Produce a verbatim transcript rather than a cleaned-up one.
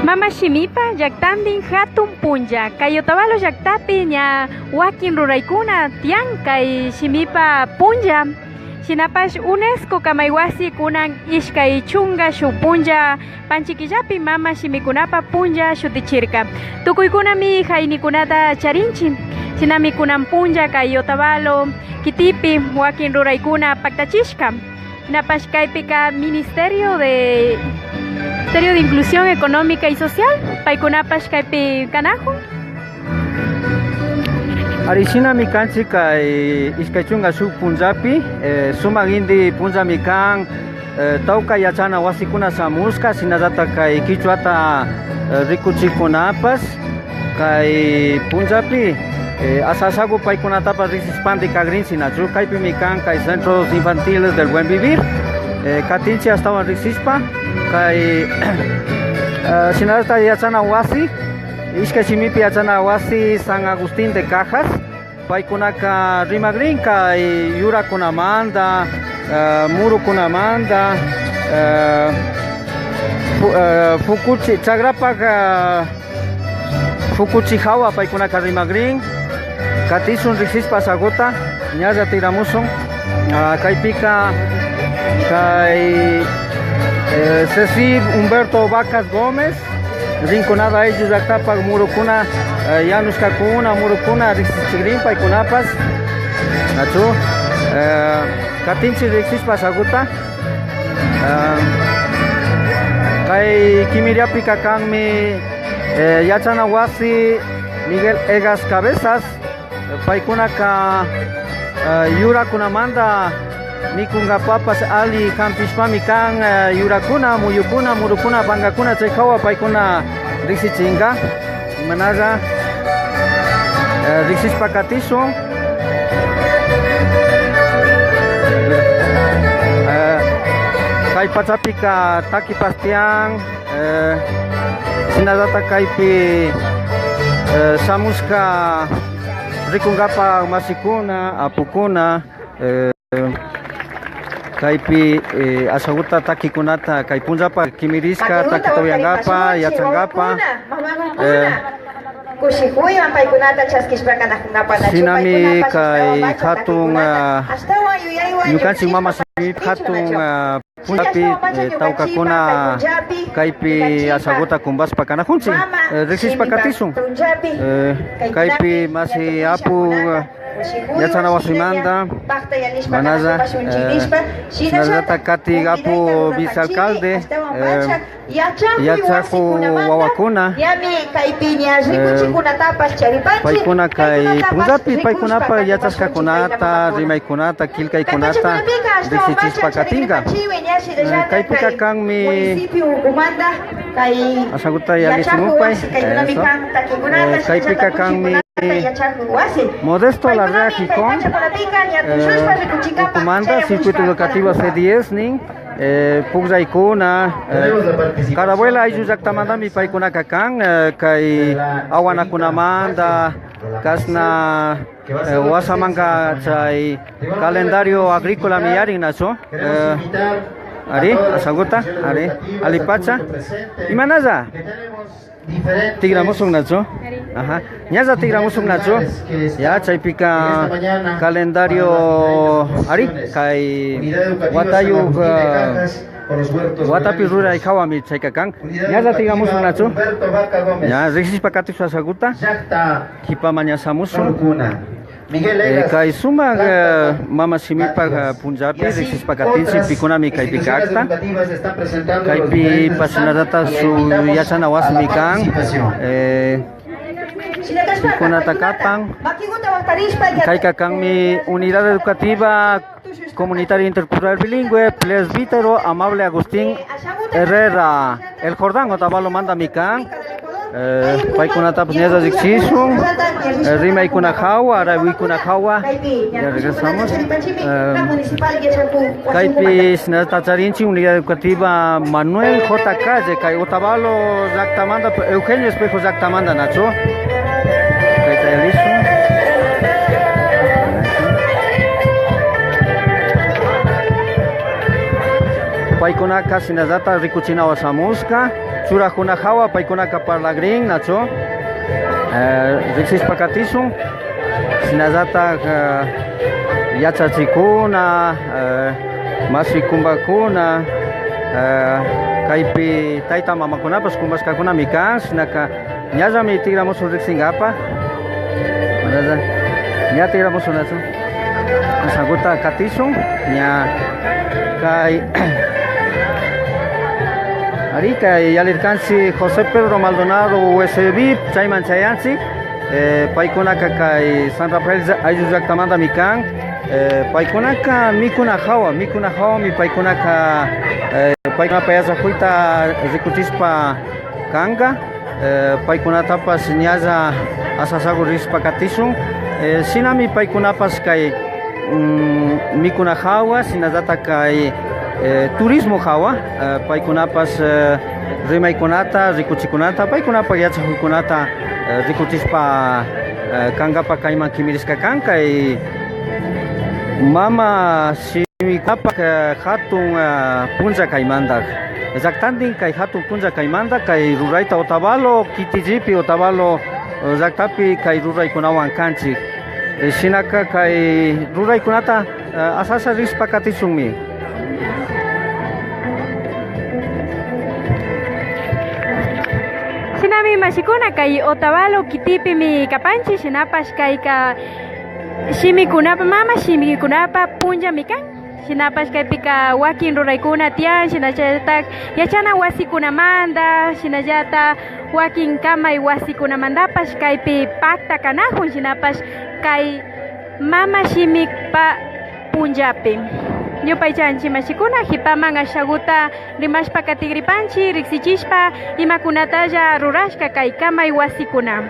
Mama shimipa llaktantin hatun punlla. Kay Otavalo llaktapi ña wakin ruraykuna tiyan kay shimipa punlla. Shinapash UNESCO kamay wasi kunan ishkay chunka shuk punlla panchi killapi mama shimikunapa punlla shutichirka. Tukuykunami haynikunata charinchi. Shinami kunan punlla kay Otavalo kitipi wakin ruraykuna paktachishka. Shinapash kaypika Ministerio de, Ministerio de Inclusión Económica y Social, paykunapash kaypi kanajun. Ari, shinami kanchik kay ishkay chunka shuk punllapi, eh, sumak inti punllami kan, eh, tawka yachana wasikuna shamushka, shinallatak kay kichwata, eh, rikuchikkunapash. Kay punllapi, eh, asha ashagu paykunatapash riksishpandi kagrinchik, nachu? Kaypimi kan kay Centros Infantiles del Buen Vivir, eh, katinchik ashtawan riksishpa, kay, eh, shinallata yachana wasi, ishkay shimipi yachana wasi San Agustín de Cajas, paykunaka rimagrin kay yurakunamanta, eh, murukunamanta, eh, fu-, eh, fukuchi, chakrapak, eh, fukuchi hawa paykunaka rimagrin. Katishun riksishpa ashaguta, ñalla tikramushun. Ah, kaypika kay, eh, Cecil Humberto Vacas Gómez, Rinconada ayllu llaktapak murukuna, eh, yanushkakuna, murukuna riksichigrin paykunapash, nachu? Eh, katinchik riksishpa ashaguta. Eh, kay kimiriapika kanmi, eh, yachana wasi Miguel Egas Cabezas. Paykunaka, eh, yurakunamanta mikunkapapash alli hampishpami kan, eh, yurakuna, muyukuna, murukuna, pankakuna, chay hawa paykuna riksichinka. Imanalla, eh, riksishpa katishun. Eh, kay pachapika takipash tiyan. Eh, shinallata kaypi, eh, shamushka rikunkapak mashikuna, apukuna, eh, kaypi, eh, ashaguta takikunata kay punllapa kimirishka, takita uyankapa, yachankapa, eh, kushikuywan paykunata chaskishpa kanakunkapa, nachu? Shinami paykunapash kay ashtawan hatun, takikunata, ah, ashtawan yuyaywan ñukanchik mama shimipi hatun, nachu? Ah, punllapi, eh, tawkakuna kaypi ashaguta kumpashpa kanajunchik. Eh, riksishpa katishun. Eh, kaypi mashi apu, eh, yachana wasimanta, manalla, eh, shinallata kati apu vicealcalde, eh, yachaku wawakuna, eh, paykuna kay punllapi paykunapa yachashkakunata, rimaykunata, killkaykunata riksichishpa katinka. Eh, kaypika kanmi, ashaguta yallichimupay. Eso. Eh, kaypika kanmi Modesto Larrea Gijón, eh, ukumanta, Circuito Educativo C diez nin, eh, pukllaykuna, eh, Carabuela ayllu llaktamantami paykunaka kan, eh, kay awanakunamanta, kashna, eh, washamanka chay calendario agrícola mi yarin, nachu? Eh, ari, ashaguta, ari, allipacha. Imanalla? Tikramushun, nachu? Ajá. Ñalla tikramushun, nachu? Ya, chaypika calendario, ari, kay watayuk, eh, watapi ruray hawami chayka kan. Ñalla tikramushun, nachu? Ya, riksishpa katishun ashaguta. Kipama ña shamushun. Eh, kay sumak, eh, mama shimipak, eh, punllapi riksishpa katinchik pikunami kaypi kakta. Kaypi pashinallata shuk yachana wasimi kan. Eh, pikunata kapan. Kayka kanmi Unidad Educativa Comunitaria Intercultural Bilingüe, Presbítero Amable Agustín Herrera, El Jordán, Otavalomantami kan. Eh, paykunatapash ñalla riksishun. Eh, rimaykuna hawa, arawiykuna hawa. Ya regresamos. Eh, kaypi shinallata charinchik Unidad Educativa Manuel J. Calle, kay Otavalo llaktamanta, Eugenio Espejo llaktamanta, nachu? Kayta yallichun. Paykunaka shinallata rikuchinawan shamushka. churakuna hawa, paykunaka parlagrin, nachu? Eh, riksishpa katishun. Shinallatak, eh, yachachikuna, eh, mashi kumbakuna, eh, kaypi tayta mamakunapash kumbashkakunami kan, shinaka ñallami tigramushun riksingapa. Ña tigramushun nachu. Ashaguta katishun, ña kay, ari, kay yalirkanchik José Pedro Maldonado U S B, chayman chayanchik. Eh, paykunaka kay San Rafael lla-, ayllu llaktamantami kan. Eh, paykunaka mikuna hawa, mikuna hawami paykunaka, eh, paykunapa yachakuyta rikuchishpa kanka. Eh, paykunatapash ñalla asashagu rishpa katishun. Eh, shinami paykunapash kay, mm, mikuna hawa, shinallatak kay, eh, turismo hawa, eh, paykunapash, eh, rimaykunata, rikuchikunata, paykunapa yachakuykunata, eh, rikuchishpa, eh, kankapa kayman kimirishka kan kay mama shimikapa, eh, hatun, eh, punlla kaymanta. Llaktantin kay hatun punlla kaymanta, kay rurayta Otavalo kitillipi, Otavalo, eh, llaktapi kay ruraykunawan kanchik. Eh, shinaka kay ruraykunata, eh, asasha rishpa katishunmi. Shinami mashikuna, kay Otavalo kitipimi kapanchik, shinapash kayka shimikunapa, mama shimikunapa punllami kan. Shinapash kaypika wakin ruraykuna tiyan, shinallatak yachana wasikunamanta, shinallata wakin kamay wasikunamantapash kaypi pakta kanakun, shinapash kay mama shimipa punllapi. Yupaychanchik mashikuna, hipaman ashaguta rimashpa katigripanchik, riksichishpa imakunatalla rurashka kay kamay wasikuna.